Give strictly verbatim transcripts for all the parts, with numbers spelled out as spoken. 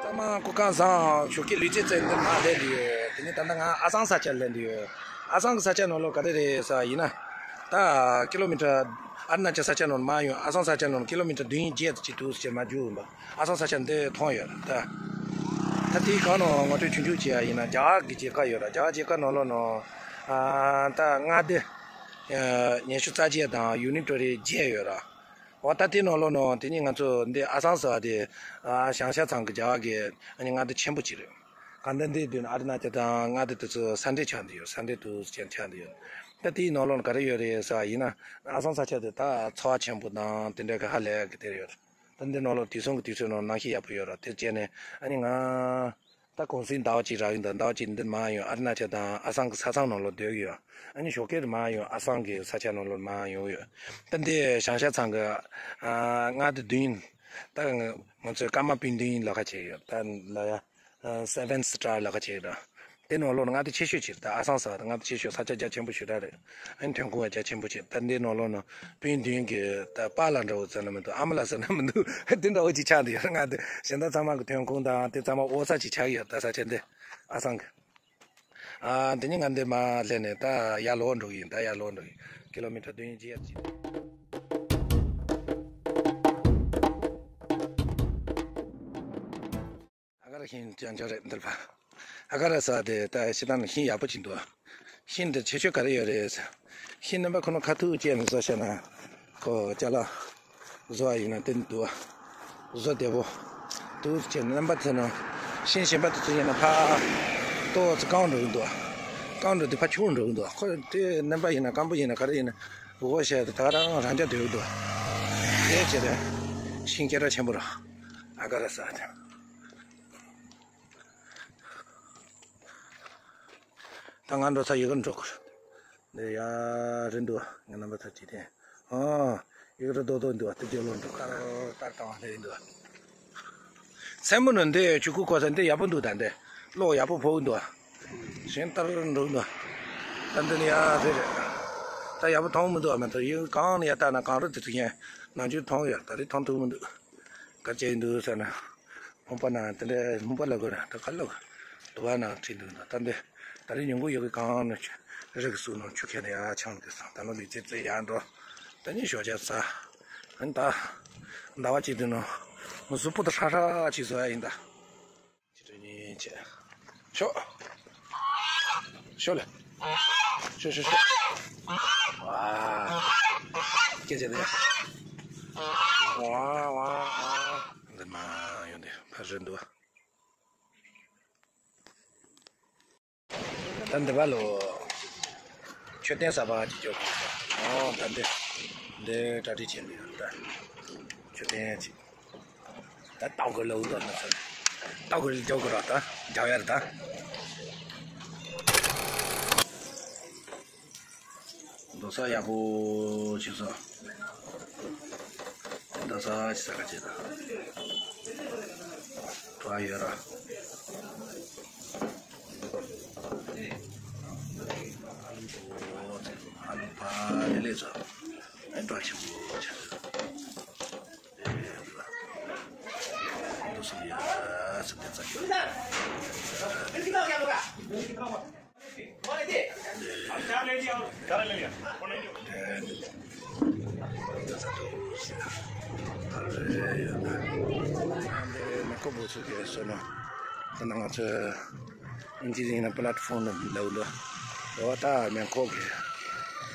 ད་མ་སྐུ་ཁམས་བཟང་། ཞོགས་ཀས་ལུས་རྩལ་རྩེད་འདི་མ་སླེབས་འདི་ཡོད། དེ་ནས་ད་ལྟ་ང་ཨ་སང་ས་ཆ་སླེབས་འདི་ཡོད། ཨ་སང་གི་ས་ཆ་ནང་ལོགས་ག་རེ་རེད་ཟེར་བ་ཡིན་ན། ད་ཀི་ལོ་མི་ཊར་ཨ་རུ་ན་ཅལ་ས་ཆ་ནང་མར་ཡོང་ཨ་སང་ས་ཆ་ནང་ཀི་ལོ་མི་ཊར་བདུན་བརྒྱད་ཅིག་འདུག་ཟེར་མར་རྒྱུག་ཡིན་པ། ཨ་སང་ས་ཆ་འདི་མཐོང་ཡོད་རེད་ད། ད་དེའི་སྒང་ནང་ངོ་སྤྲོད་ཆུང་ཆུང་བྱེད་ཡ་ཡིན་ན། རྒྱ་གར་གྱི་མཇལ་ཁ་ཡོད་ར། རྒྱ་གར་མཇལ་ཁ་ནང་ལོགས་ནང་ཨ་ད་མངའ་སྡེ་ཉི་ཤུ་རྩ་བརྒྱད་དང་ཡུ་ནི་ཊེ་རི་བརྒྱད་ཡོད་ར། འོ་ད་དེ་ནང་ལོགས་ནང་དེ་ནས་ང་ཚོ་འདི་ཨ་སང་ཟེར་བ་དེ་ཨ་ཞང་ཞ་ཚང་གི་རྒྱ་གར་གྱི་ཨ་ནི་མངའ་སྡེ་ཆེན་པོ་ཅིག་རེད། གང་ལྟར་འདིའི་མདུན་ཨ་རུ་ན་ཅལ་དང་མངའ་སྡེ་དེ་ཚོ་ས་འདྲེས་ཆགས་འདི་ཡོད། ས་འདྲེས་དུ་ཅན་ཆགས་འདི་ཡོད། ད་དེའི་ནང་ལོགས་ནང་ག་རེ་ཡོད་རེད་ཟེར་བ་ཡིན་ན། ཨ་སང་ས་ཆ་དེ་ད་ཚ་བ་ཆེན་པོ་དང་དེ་འདྲ་གི་ཧ་ལས་གི་དེར་ཡོད། ད་འདི་ནང་ལོགས་དུས་སང་གི་དུས་ཚོད་ནང་གནམ་གཤིས་ཡག་པོ་ཡོད་ར། དེ་བྱས་ནས་ཨ་ནི་ང་ད་གུང་སེང་ཟླ་བ་གཅིག་རག་གི་འདུག་ཟླ་བ་གཅིག་འདི་མར་ཡོང་ཨ་རུ་ན་ཅལ་དང་ཨ་སང་གི་ས་མཚམས་ནང་ལོགས་སྡོད་ཀྱི་ཡོད། ཨ་ནི་ཞོགས་ཀས་མར་ཡོང་ཨ་སང་གི་ས་ཆ་ནང་ལོགས་མར་ཡོང་ཡོད། ད་འདི་ཞང་ཞ་ཚང་གི་ཨ་མངའ་སྡེ་བདུན། ད་ང་ཚོས་ཀརྨ་སྤུན་བདུན་ལབ་ཁ་བྱས་ཡོད། ད་ལ་ཡ་སེ་བེན་སི་ཊར་ལབ་ཁ་བྱས་ཡོད། དེ་ནང་ལོགས་ནང་མངའ་སྡེ་ཆེ་ཤོས་ཅིག་ད་ཨ་སང་ཟེར་བ་དེ་མངའ་སྡེ་ཆེ་ཤོས། ས་ཆ་རྒྱ་ཆེན་པོ་ཞེ་དྲག་རེད། ཨ་ནི་ཐོན་ཁུངས་རྒྱ་ཆེན་པོ་ཅིག་ད་འདི་ནང་ལོགས་ནང་སྤུན་བདུན་གྱི་ད་པཱ་ལགས་འདྲ་བོ་ཟེར་ན་མི་འདུག་ཨ་མ་ལགས་ཟེར་ན་མི་འདུག་དེ་འདྲ་བོ་ཅིག་ཆགས་འདུག་ཡོད། ང་དེ་གཞན་དག་ཚང་མ་གི་ཐོན་ཁུངས་དང་དེ་ཚང་མ་འོག་ས་ཅིག་ཆགས་ཡོད། ད་ས་ཆ་འདི་ཨ་སང་གི། ཨ་དེ་ནས་ང་འདི་མར་སླེབས་ནས་ད་ཡར་ལོག་འགྲོ་གི་ཡིན། ད་ཡར་ལོག་འགྲོ་གི་ཡིན། ཀི་ལོ་མི་ཊར་བདུན་བརྒྱད་ཅིག་ཨ་ག་ར་ཤིང་ཅང་ཅང་རེད་འདིར་ཕ། ཨ་ག་ར་ས་དེ་ད་ཤི་ད་ནི་ཤིང་ཡག་པོ་ཅིག་འདུག་ཤིང་འདི་ཆེ་ཤོས་ག་རེ་ཡོད་རེད། ཤིང་རྣམ་པ་ཁོ་ན་ཁ་ཐུག་ཅན་བཟོ་བྱས་ན། ཁོ་ཅ་ལག་བཟོ་བ་ཡིན་ན་དེ་འདུག་བཟོ་བདེ་པོ་འདུག་ཅེས་རྣམ་པ་ཚོས་ན། ཤིང་གཞན་པ་དེ་ཚོ་ཡིན་ན་ཕ་ཏོག་ཙི་རྐང་འགྲོ་གི་འདུག་རྐང་འགྲོ་དེ་ཕ་ཆུང་འགྲོ་གི་འདུག་ཁོ་དེ་རྣམ་པ་ཡིན་ན་སྐམ་པོ་ཡིན་ན་ག་རེ་ཡིན་ན་བཟོ་བྱས་ཏེ་ད་རང་རང་རྐྱ་སྡོད་གི་འདུག་དེ་བྱས་ཏེ་ཤིང་སྐད་གྲགས་ཆེན་པོ་རེད། ཨ་ག་ར་ས་དེ། ད་ང་འགྲོ་ས་ཡི་གེ་འགྲོ་དགོས། འདི་ཡ་རེད་འདུག་ང་རྣམ་པ་ཚོ་ཅིག་དེ། ཨོ། ཡི་གེ་རེད་རྡོག་རྡོག་འདུག་དེ་རྒྱབ་ལོགས་འགྲོ་ཁ་ལྟར་བཏང་བ་རེད་འདུག་སེན་མོ་ནི་འདི་ཆུ་ཁུག་ཁོ་ས་འདི་ཡག་པོ་འདུག་ད་འདི་གློག་ཡག་པོ་ཕོག་འདུག་ཞིང་ལྟར་འགྲོ་འདུག་ད་འདི་ནི་ཡ་རེད་རེད། ད་ཡག་པོ་མཐོང་མི་འདུག་མ་གཏོགས་ཡི་གེ་གང་ནས་ཡར་བལྟས་ན་གངས་རི་དེ་ཚོ་ཡང་ནང་ཆུ་མཐོང་ཡོད། ད་རེས་མཐོང་ཐུབ་མི་འདུག་ག་བྱས་འདུག་ཟེར་ན། ཁང་པ་ནང་དེ་འདྲའི་ཁང་པ་ལ་གོ་ར་ད་ག་ལོག་དུ་བ་ནང་ཁྲིད་འདུག་ད་ལྟ་འདི་ད་རེས་ཉིན་གུང་ཡོད་གི་གང་ནས་རི་གི་ཟུར་ནང་ཆུ་ཁྱེར་ནས་ཡར་ཆང་དེ་སང་ད་ནང་ལུས་རྩལ་རྩེ་ཡར་འགྲོ། ད་ནི་ཞོགས་ཇ་ཟ། ཨ་ནི་ད་ཟླ་བ་གཅིག་དུས་ནང་གཟུགས་པོ་ད་ཧྲ་ཧྲ་ཅིག་བཟོ་ཡ་ཡིན་ད། ཅི་དྲན་ཉེ་ཆེ། ཤོག་ཤོག་ལེ། ཤོག་ཤོག་ཤོག་ཝ། སྐད་ཆ་དེ། ཝ་ཝ་ཝ། འདི་མ་ཡོང་དེ་ཕར་རེད་འདུག་ད་འདི་བ་ལོ། མཆོད་རྟེན་གསར་པ་ཅིག་སྐྱོར་དགོས་ས། ཨོ་ད་འདི། འདི་གྲ་སྒྲིག་བྱས་ནས་ཡོད་ད། མཆོད་རྟེན་ཅིག་ད་ལྟ་གི་ལོ་འདོན་ན་ཚར། ལྟ་གི་རྒྱག་གི་ར་ད། རྒྱག་ཡ་ར་ད། རྡོ་ས་ཡག་པོ་ཅིག་བཟོ། རྡོ་ས་ཅིག་ས་ཁ་ཅིག་ད། བྲོ་བ་ཡོད་ར། ཨ་ལུ་ཕ་ལེ་ལེ་བཟོ། ཨ་བྲོ་ཆེན་པོ་ཆེ། འདུག་སེ་ཡ་ས་དེ་ཙམ་ཡོད། མེ་ཁོ་བུ་ཚོ་གིས་སོ་ན། ད་ནང་ང་ཚོ་ཨིན་ཇི་ཡིན་ན་པ་ལེ་ཊི་ཧྥོམ་ལབ་འདུག་འོ་ད་མེ་ཁོ་གིས་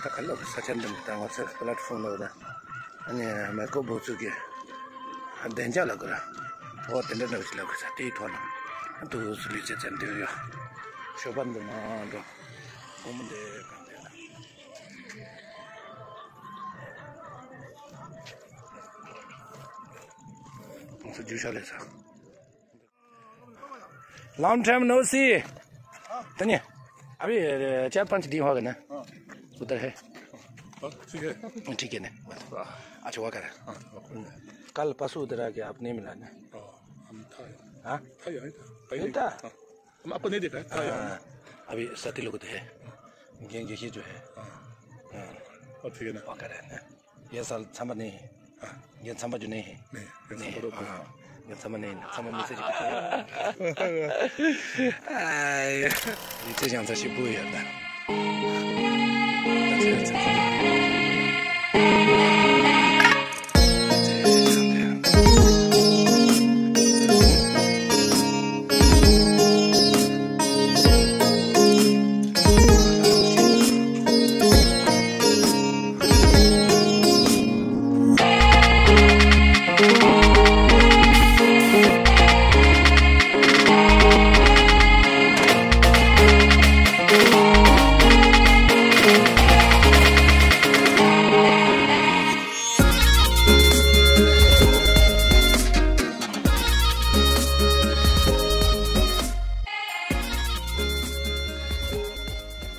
ད་ག་ལབ་ས་ཆ་འདི་མི་ད་ང་ཚོ་པ་ལེ་ཊི་ཧྥོམ་ལབ་ད། ཨ་ནི་མེ་ཁོ་བུ་ཚོ་གིས་བདེ་འཇགས་ལབ་དགོས་ར། འོ་དེ་འདྲ་འདྲ་བ་ཞིག་ལབ་དགོས་ས་དེའི་ཐོག་ནས་འདུག་སེ་ལུས་རྩལ་རྩེ་འདོད་ཡོད། ཞོགས་པ་འདི་མ་འགྲོ། དགོང་མོ་འདི་གང་འདྲ་ལ། ང་ཚོ་རྒྱུག་ཤར་ལས་ས། Long time no see। तनी, अभी, अ, चार पाँच दिन हो गए ना। हाँ। उधर है। हाँ, ठीक है। ठीक है ना। हाँ। अच्छा, हुआ कर। हाँ, हाँ। कल परसों उधर आके आप नहीं मिला ना। हाँ, हम था यहाँ। हाँ? था यहाँ, था। पहले। नहीं था? हाँ। हम आपको नहीं देखा है, था यहाँ। हाँ, अभी साथी लोग तो है। हाँ। गैंग जैसे जो है। हाँ। हाँ। और ठीक है ना? हुआ कर है ना। ये साल सांभर नहीं है। हाँ। ये सांभर जो नहीं है। नहीं, ये नहीं है। सांभर तो हाँ। ཚང་མ་ནས་ཡིན། ཚང་མ་མི་ཚེ་ཞིག་ཨ་ཡ། མི་ཚེ་བཞག་ཚར་ཞིག་པོ་ཡོད་ད།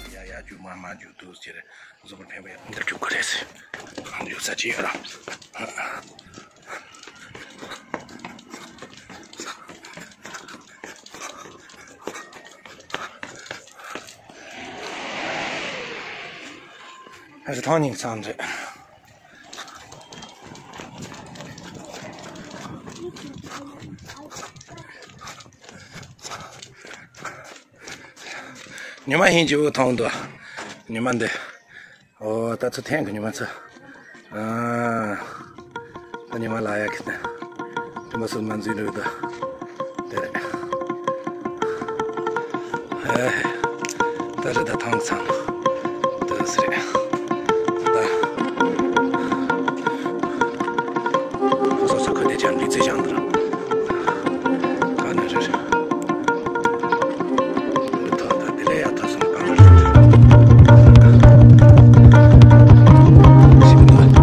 ཡ་ཡ་རྒྱུག་མ་མ་རྒྱུག་འདུག་ཟེར། བཟོ་པར་ཕན་པ་ཡང་འདིར་རྒྱུག་གི་རེད་ཟེར། ཡོད་ས་ཅི་ཡོད་ར། ཨ་རི་ཐང་ཉིན་ཚང་རེད། ཉི་མ་ཧིན་ཅིག་འུ་ཐོང་འདུག་ཉི་མ་འདི། ཨོ་ད་ཚོ་ཐེངས་གི་ཉི་མ་ཚོ། ཨ་ད་ཉི་མ་ལ་ཡ་གི་ནི། དེ་མ་སུ་མ་འཛུལ་འདུག་ད། དེ་རེད། ཨེ། ད་རེད་ད་ཐང་ཚང་། དེ་སི་རེད། ད། སོ་སོ་ཁ་བདེ་ཅན་ལུས་རྩལ་བྱང་དུ། ག་ནས་རེད། ཐོག་ད་དེ་ལས་ཡག་ཐོག་སོང་གང་ལ་རེད། ཞིག་མི་འདུག་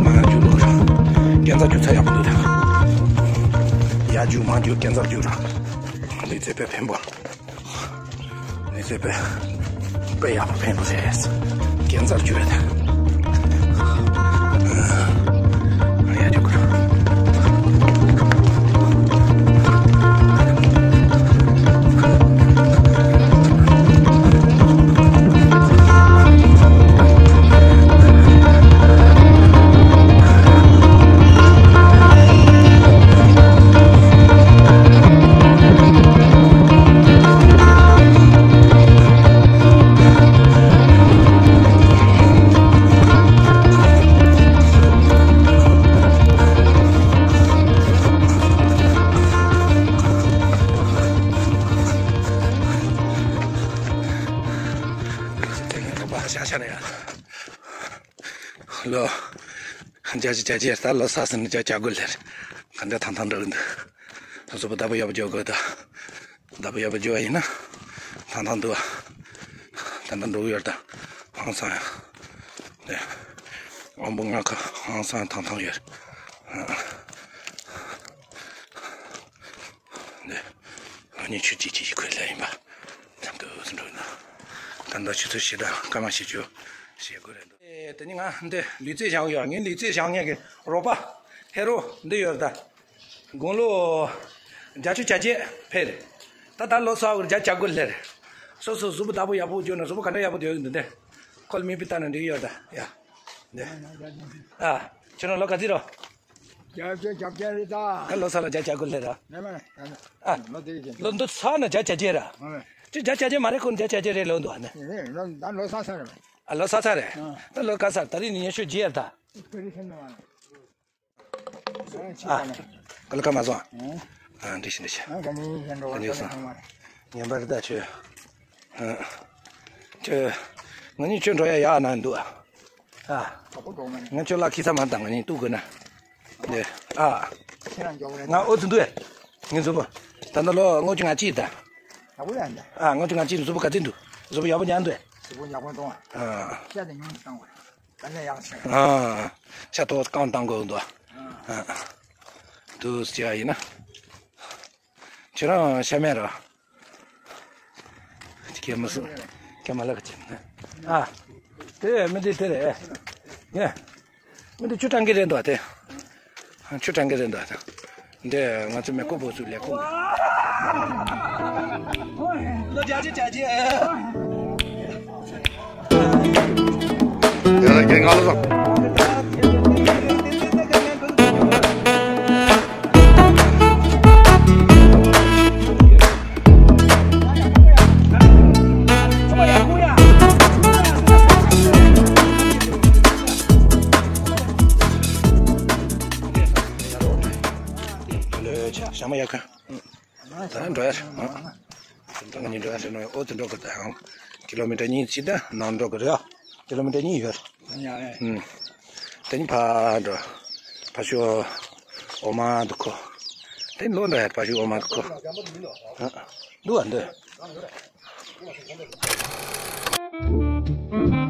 མ་རྒྱུག་ལོག་ར། སྐས་འཛེག་རྒྱུག་ཚ་ཡག་པོ་འདུག་ད། ཡར་རྒྱུག་མར་རྒྱུག་སྐས་འཛེག་རྒྱུག་ར། ལུས་རྩལ་དཔེ་ཕན་པོ། ལུས་རྩལ་དཔེ། དཔེ་ཡག་པོ་ཕན་པོ་རེད། སྐས་འཛེག་རྒྱུག་རེད་ད། ཡར་རྒྱུག་ར། ཤ་ཤ་ནས་ཡ། ལོ། བརྒྱ་ཆ་བརྒྱད་ཅུ་ད་ལོ་ས་ཟིན་བརྒྱ་ཆ་དགུ་ལེར། ག་འདྲ་ཐང་ཐང་འགྲོ་གི་འདུག་གཟུགས་པོ་བདེ་པོ་ཡག་པོ་འཇོག་དགོས་ད། བདེ་པོ་ཡག་པོ་འཇོག་པ་ཡིན་ན། ཐང་ཐང་འདུག་ད་ལྟ་འགྲོ་གི་ཡོད་ད། ཧང་སང་ཡ། ནས། དབང་པོ་ལྔ་ཁ་ཧང་སང་ཐང་ཐང་ཡོད། འདི། ང་གཉིས་ཆུ་གཅིག་གཅིག་གིས་ཁོས་ལས་ཡིན་པ། ཙམ་དུ་འགྲོ་ན། ད་ལྟ་ཆུ་ཚོད་བཞི་དང་སྐར་མ་བཞི་བཅུ་བཞེས་དགོས་རེད་འདུག་ཨེ་དེ་ནི་ང་འདི་ལུས་རྩལ་བྱང་གི་ཡོད། ངའི་ལུས་རྩལ་བྱང་མཁན་གྱི་རོགས་པ་ཧེ་རོ་འདི་ཡོད་ད། དགུང་ལོ་བརྒྱད་ཅུ་གྱ་བརྒྱད་ཕེབས་རེད། ད་ད་ལོ་སོ་བརྒྱ་གྱ་དགུ་སླེབས་རེད། སོ་སོ་གཟུགས་པོ་བདེ་པོ་ཡག་པོ་བྱུང་ན་གཟུགས་པོ་ག་འདྲ་ཡག་པོ་སྡོད་ཀྱི་འདུག་འདི། ཁོ་ལ་མིག་དཔེ་ལྟ་ན་འགྲིག་གི་ཡོད་ད་ཡ། འདི། ཨ། ཁྱོད་རང་ལོ་ག་ཚོད་རེད། བརྒྱད་ཅུ་གྱ་བརྒྱད་རེད་ད། ད་ལོ་སོ་ལ་བརྒྱ་གྱ་དགུ་སླེབས་ར། མེད་མེད། ཨ། ལོ་དེ་ཡིན། ལོ་འདི་ཚ་ན་བརྒྱ་གྱ་བརྒྱད་ར། ཨ། ཅི་བརྒྱ་གྱ་བརྒྱད་མ་རེད་ཁོ་བརྒྱ་གྱ་བརྒྱད་རེད་ལོ་འདུག་ཨ་ནི། རེད་ལོ་ད་ལོ་ཚ་ཚ་རེད། ཨ་ལོ་ཚ་ཚ་རེད། ཨ། ད་ལོ་ག་ཚ་ད་རིང་ནི་ཉི་ཤུ་བརྒྱད་རེད་ད། ཨ། ག་ལ་ཁ་མ་སོང་། ཨ། འདི་ཤི་འདི་ཤི། འདི་སོང་། ངན་པ་རེད་ད་ཁྱོད། ཨ། ཁྱོད། ང་གཉིས་ཁྱོད་འགྲོ་ཡ་ཡག་ན་འདུག་ཨ། ང་ཁྱོད་ལ་ཁྱི་ས་མ་དང་ང་གཉིས་གཏུག་དགོས་ན། འདི། ཨ། ང་ཨོ་ཙི་འདུག་ཨེ། ངའི་གཟུགས་པོ། ད་ལྟ་ལོ་ལྔ་བཅུ་ང་གཅིག་ད། ཨ། ལྔ་བཅུ་ང་གཅིག་གཟུགས་པོ་ག་ཚོད་འདུག་གཟུགས་པོ་ཡག་པོ་ཉར་འདུག་ཨེ། ཨ། ད་ལས་ཡག་ཤག་ཨ། ཤ་ཏོག་རྐང་བཏང་དགོས་འདུག་ཨ། དུ་ཟེར་ཡ་ཡིན་ན། ཁྱེད་རང་ཤ་མེད་ར། ཁྱེད་མ་སུ། ཁྱེད་མ་ལ་ཁ་ཅིག་ཨ། དེ་མི་འདི་དེ་རེད། ཡ། མི་འདི་ཆུ་དྲང་གི་རེད་འདུག་ཨ་དེ། ཆུ་དྲང་གི་རེད་འདུག་ཨ་དེ། འདི་ང་ཚོ་མེ་ཀོ་བོ་སུ་ལས་ཁུངས། ལོ་བརྒྱད་ཅུ་གྱ་བརྒྱད། ཡ་ལ་རྒན་གང་ལ་སོང་། ད་ནི་འགྲོ་ཡ་རེད། ཨ། ད་ནི་འགྲོ་ཡ་རེད་ནོ། ཨོ་ཙི་འགྲོ་གི་ད་ཡང་། ཀི་ལོ་མི་ཊར་གཉིས་ཅིག་ད་ནང་འགྲོ་གི་རེད། ཨ། ཀི་ལོ་མི་ཊར་གཉིས་ཡོད་རེད། ཨུམ། ད་ནི་ཕར་འགྲོ། ཕར་ཕྱོགས་འོ་མ་འདུག་གོ། ད་ནི་ལོག་འགྲོ་ཡ་རེད། ཕར་ཕྱོགས་འོ་མ་འདུག་གོ། ཨ། འདུག་ཨ་འདུག